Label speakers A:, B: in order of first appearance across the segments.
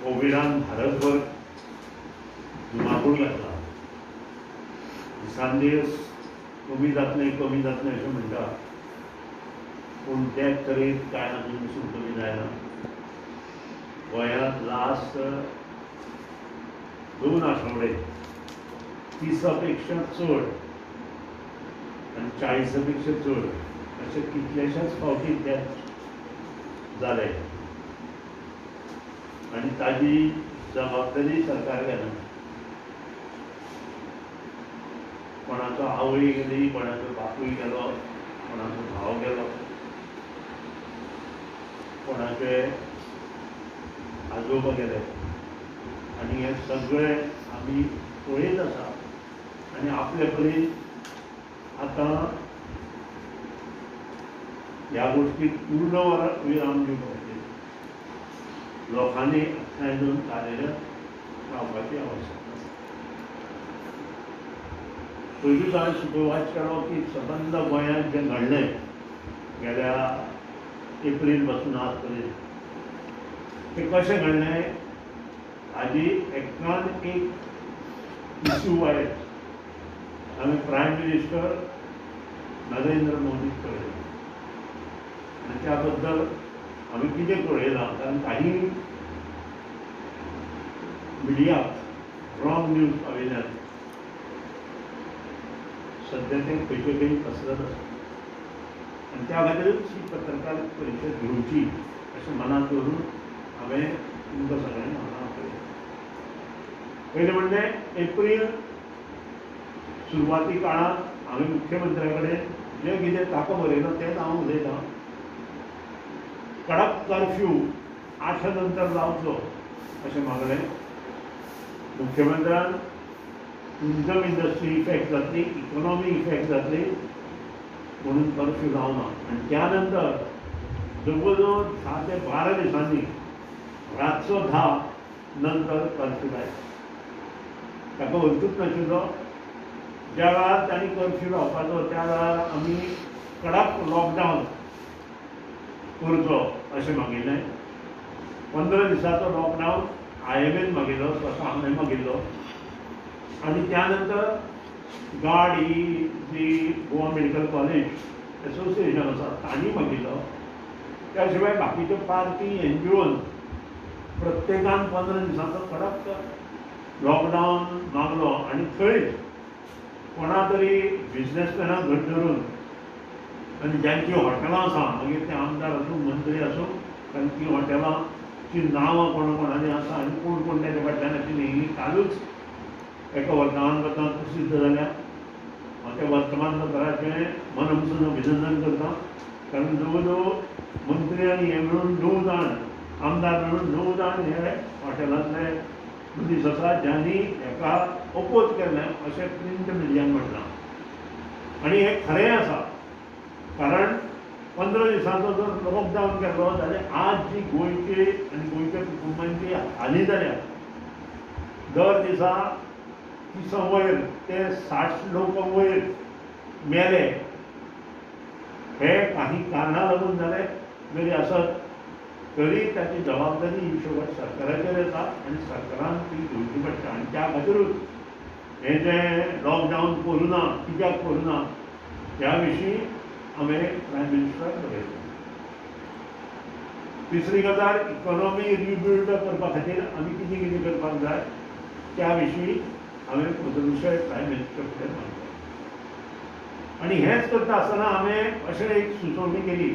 A: कोविडान भारतभर धुमाकूळ घातला. दिसान दीस कमी जातलें कमी जातलें अशें म्हणटा, पूण तेच तरेन कांय अजून पसून कमी जायना. गोंयांत लास्ट 2 आठवडे 30 पेक्षा चड आनी 40 पेक्षा चड अशे कितलेशेच फावटी डेथ जाले आनी ताजी जबाबदारी सरकार घेना. कोणाचो आवय गेली, कोणाचो बापूय गेलो, कोणाचो भाव गेलो, कोणाचे आजोबा गेले आनी हे सगळे आमी पळयत आसा. आनी आपले परीन आतां ह्या गोष्टीक पूर्ण विराम दिवपा खातीर लोकांनी एकठांय जावन कार्यरत रावपाची आवश्यकता आसा. पयलींच हांवें सुपरवायज केलो की सबंद गोंयांत जें घडलें गेल्या एप्रील पासून आज पर्यंत तें कशें घडलें हाजी एकान एक इश्यू वायज आमी प्रायम मिनिस्टर नरेंद्र मोदीक पळयला आनी त्या बद्दल आमी कितें पळयलां, कारण काही मिडियाक रॉंग न्यूज पाविल्ल्यान सद्या तें खंयचे खंय पसरत आसा आनी त्या खातीरूच ही पत्रकार परिशद घेवची अशें मनांत दवरून हांवें तुमकां सगळ्यांक हांगा आपयलें. पयलें म्हणलें एप्रील सुरवाती काळांत हांवें मुख्यमंत्र्या कडेन जें कितें ताका बरयलां तेंच हांव उलयतां. कडक कर्फ्यू 8 नंतर लावचो अशें मागलें. मुख्यमंत्र्यान टुरिजम इंडस्ट्री इफेक्ट जातली, इकॉनॉमी इफेक्ट जातली म्हणून कर्फ्यू लावना. आनी त्या नंतर जवळ जवळ 10 ते 12 दिसांनी रातचो 10 नंतर कर्फ्यू लायलो. ताका अर्थूच नाशिल्लो. ज्या वेळार तांणी कर्फ्यू लावपाचो त्या वेळार आमी कडक लॉकडावन करचो अशें मागिल्लें. 15 दिसाचो लॉकडावन IMAन मागिल्लो, स्वता हांवें मागिल्लो. आनी त्या नंतर गार्ड ही जी गोवा मेडिकल कॉलेज एसोसिएशन आसा तांणी मागिल्लो. त्या शिवाय बाकीच्यो पार्टी NGOन प्रत्येकान 15 दिसांचो कडक लॉकडावन मागलो. आनी थंयच कोणा तरी बिजनेसमॅनाक घट धरून आनी जांची हॉटेलां आसा, मागीर ते आमदार आसूं मंत्री आसूं, कारण ती हॉटेलांची नांवां कोणा कोणाली आसा आनी कोण कोण तेच्या फाटल्यान आशिल्ली ही कालूच एका वर्तमानपत्रांत प्रसिद्ध जाल्या. हांव त्या वर्तमानपत्राचें मनपसून अभिनंदन करता, कारण जवळ जवळ मंत्री आनी हे मेळून 9 जाण, आमदार मेळून 9 जाण हे हॉटेलांतले मनीस आसा ज्यांनी हेका अपोज केल्लें अशें प्रिंट मिडियान म्हटलां. आनी हें खरें आसा, कारण 15 दिसांचो जर लॉकडावन केलो जाल्यार आज जी गोंयची आनी गोंयच्या कुटुंबांची हाली जाल्या, दर दिसा 30 वयर ते 60 लोक वयर मेले, हे काही कारणां लागून जाले जरी आसत तरी ताची जबाबदारी ही शेवट सरकाराचेर येता आनी सरकारान ती घेवची पडटा. आनी त्या खातीरूच हें जें लॉकडावन करूं ना, कित्याक करूं ना ह्या विशीं हांवें प्रायम मिनिस्टराक बरयलें. तिसरी गजाल, इकॉनॉमी रिबिल्ड करपा खातीर आमी कितें कितें करपाक जाय त्या विशीं हांवें म्हजो विशय प्रायम मिनिस्टर कडेन मांडलो. आनी हेंच करता आसतना हांवें अशें एक सुचोवणी केली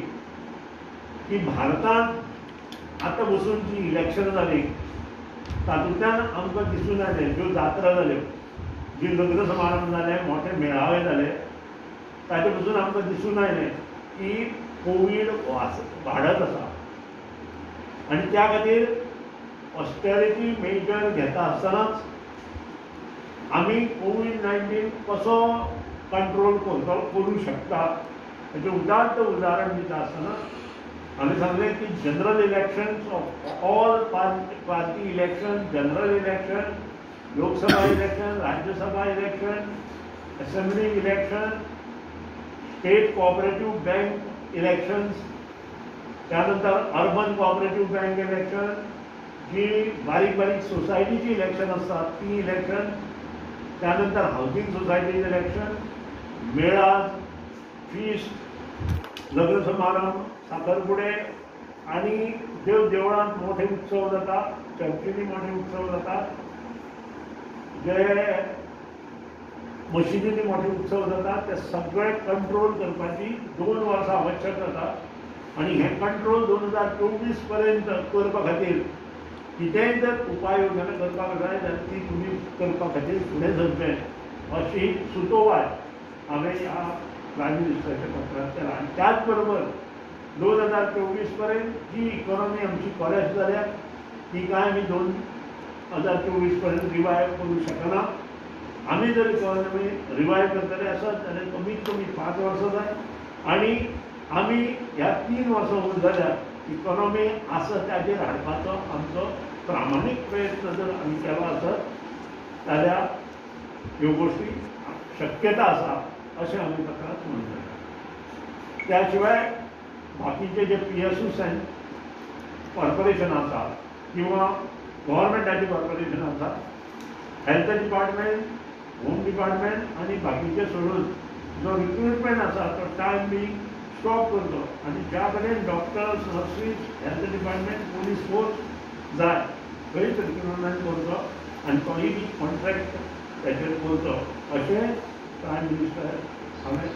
A: की भारतांत आतां बसून जी इलेक्शनां जालीं तातूंतल्यान आमकां दिसून आयलें, ज्यो जात्रा जाल्यो, जी लग्न समारंभ जाले, मोठे मेळावे जाले, ताचे पसून आमकां दिसून आयलें की कोवीड वाडत आसा. आनी त्या खातीर ऑस्टेरिटी मेजर घेता आसतनाच आमी कोवीड-19 कसो कंट्रोल करूं शकता हाचें उदात्त उदाहरण दिता आसतना हांवें सांगलें की general elections of all party election, general election, Lok Sabha election, Rajya Sabha election, assembly election, state cooperative bank elections, त्यानंतर अर्बन कोऑपरेटिव्ह बँक इलेक्शन, जी बारीक बारीक सोसायटीची इलेक्शन आसतात ती इलेक्शन, त्यानंतर हावजींग सोसायटीचे इलेक्शन, मेळाज, फिस्ट, लग्न समारंभ, साखरपुडे आनी देव देवळांत मोठे उत्सव जाता, चर्चींनी मोठे उत्सव जातात, जे मशिदींनी मोठे उत्सव जातात, ते सगळे कंट्रोल करपाची 2 वर्सां आवश्यक जाता. आनी हें कंट्रोल 2024 पर्यंत करपा खातीर कितेंय जर उपाय योजना करपाक जाय जाल्यार ती तुमी करपा खातीर फुडें सरचें अशी सुचोवपाय हांवें ह्या प्रायम मिनिस्टराच्या पत्रांत केला. आनी त्याच बरोबर 2024 पर्यंत जी इकॉनॉमी आमची कॉलॅप्स जाल्या ती काय आमी 2024 पर्यंत रिवायव करूं शकना. आमी जर इकॉनॉमी रिवायव करतले आसत जाल्यार कमीत कमी 5 वर्सां जाय आनी आमी ह्या 3 वर्सां उरले जाल्यार इकॉनॉमी आसा ताजेर हाडपाचो आमचो प्रामाणीक प्रयत्न जर आमी केलो आसत जाल्यार ह्यो गोश्टी शक्यता आसा अशें आमी पत्रांत म्हणूं. त्या शिवाय बाकीचे जे PSU corporation आसा किंवा गव्हर्मेंटाचे कॉर्पोरेशन आसा, हेल्थ डिपार्टमेंट, होम डिपार्टमेंट आनी बाकीचे सोडून जो रिक्रुटमेंट आसा तो टायम बींग स्टॉप करचो आनी ज्या कडेन doctors, nurses, health department, police force जाय थंयच रिक्रुटमेंट करचो आनी तोय बी कॉन्ट्रॅक्ट ताचेर करचो अशें प्रायम मिनिस्टर हांवें